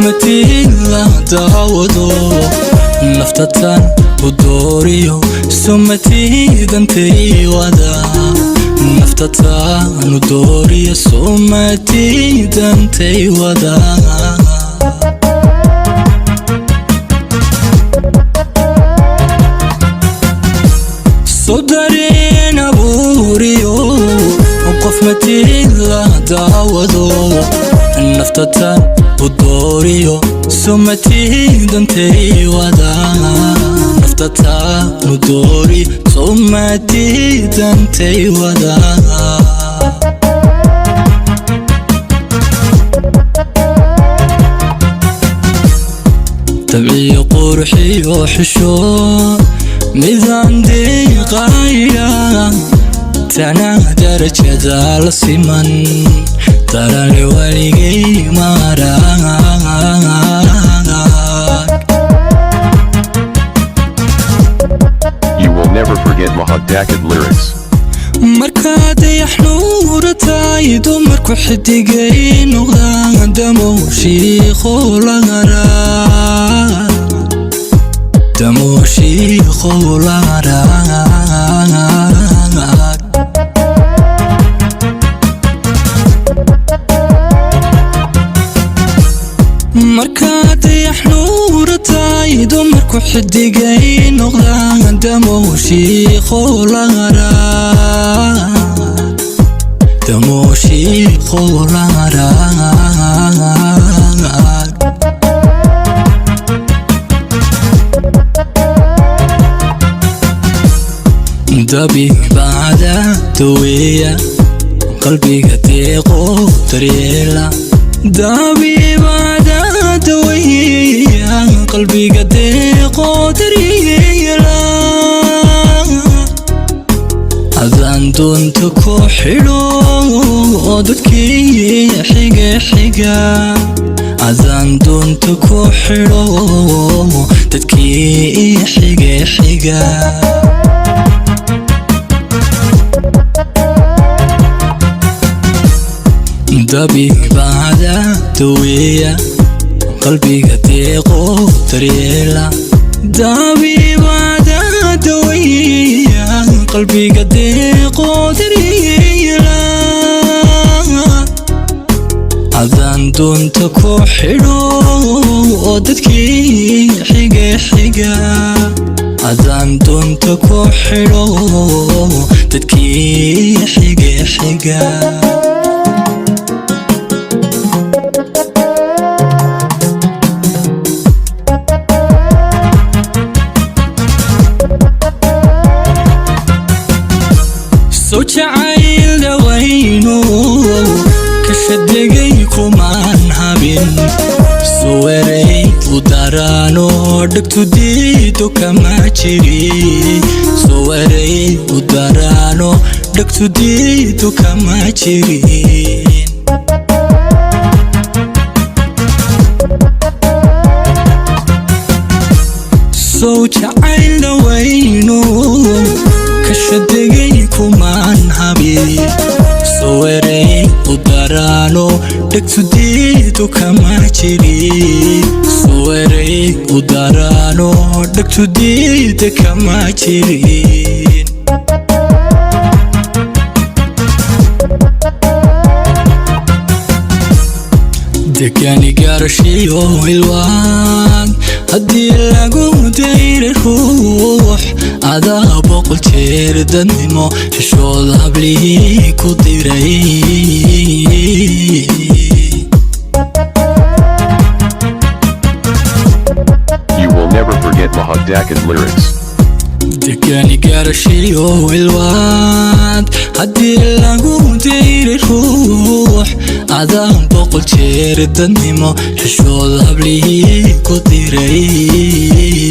Qofmatiin la daawado, naftatan u dooriyo, sumatiidantay wada. Naftatan u dooriyo, sumatiidantay wada. Soo dareen abuuriyo, qof matiin la daawado, naftatan u dooriyo, sumatiidantay wada. Naftatan u dooriyo, sumatiidantay wada. Dabciyo qurxiyo xisho midaan deeqaya, tana darajada la siman, darale waligay maarag. You will never forget Mahad Dakad lyrics. Markaa dayax nuura tahay, dumarku xidigay noqdaan, damow shiikhow lagaraa, damow shiikhow lagaraa. Markaa dayax nuura tahay, dumarku xidigay noqdaan, damow shiikhow lagaraa, damow shiikhow lagaraa. Dabiibacda daweeya, qalbiga deeqo daryeela. Dabiibacda daweeya, qalbiga deeqo daryeela. Adaan doonta ku xidho oo dadkii xiga xiga. Adaan doonta ku xidho dadkii xiga xiga. Dabiibacda daweeya, qalbiga deeqo daryeela. Dabiibacda daweeya, qalbiga deeqo daryeela. Adaan doonta ku xidho oo dadkii xiga xiga. Adaan doonta ku xidho dadkii xiga xiga. Soo jacayl dhawayno kashadegay kumaan habin, suweray u daraano dhegtu diido kama jiri. Suweray u daraano dhegtu diido kama jirin. Sow jacayl dhawayno kashadegay kumaan habin, suweray u daraano dhegtu diido kama jiri. Suweray u daraano dhegtu diida kama jirin. Degani gaarashiyo ilwaan, haddii lagu dayray ruux, adaa 100 jeer dadnimo xishood hablihii ku diray. You will never forget Mahad Dakad lyrics. Degani gaarashiyo ilwaad, haddii lagu dayray ruux, adaa 100 jeer dadnimo xishood hablihii ku diray.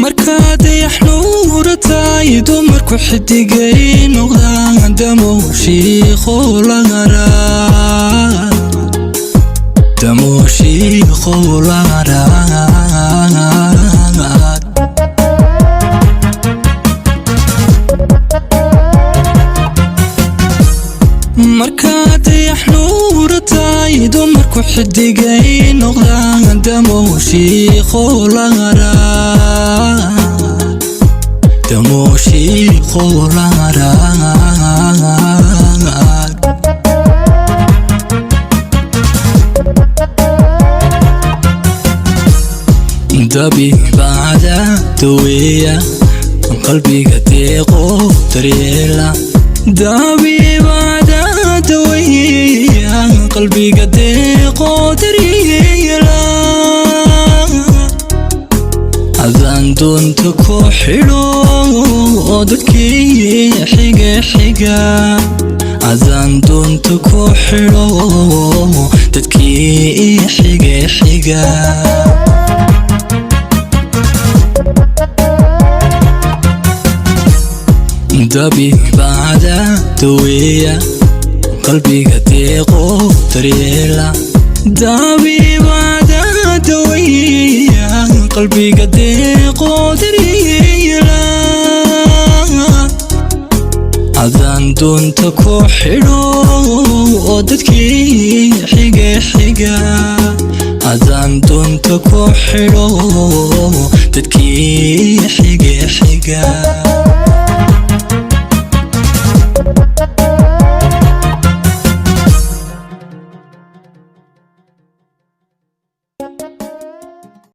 Markaa dayax nuura tahay, dumarku xidigay noqdaan, damow shiikhow lagaraa, damow shiikhow lagaraa. Dumarku xidigay noqdaan, damow shiiqow laqaraa, damow shiiqow laqaraa. Dabiibacda daweeya, qalbiga deeqo daryeela. Dabiibacda daweeya, qalbiga deeqo daryeela. Adaan doonta ku xidho oo dadkii xiga xiga. Adaan doonta ku xidho dadkii xiga xiga. Dabiibacda daweeya, qalbiga deeqo daryeela. Dabiibacda daweeya, qalbiga deeqo daryeela. Adaan doonta ku xidho oo dadkii xiga xiga. Adaan doonta ku xidho dadkii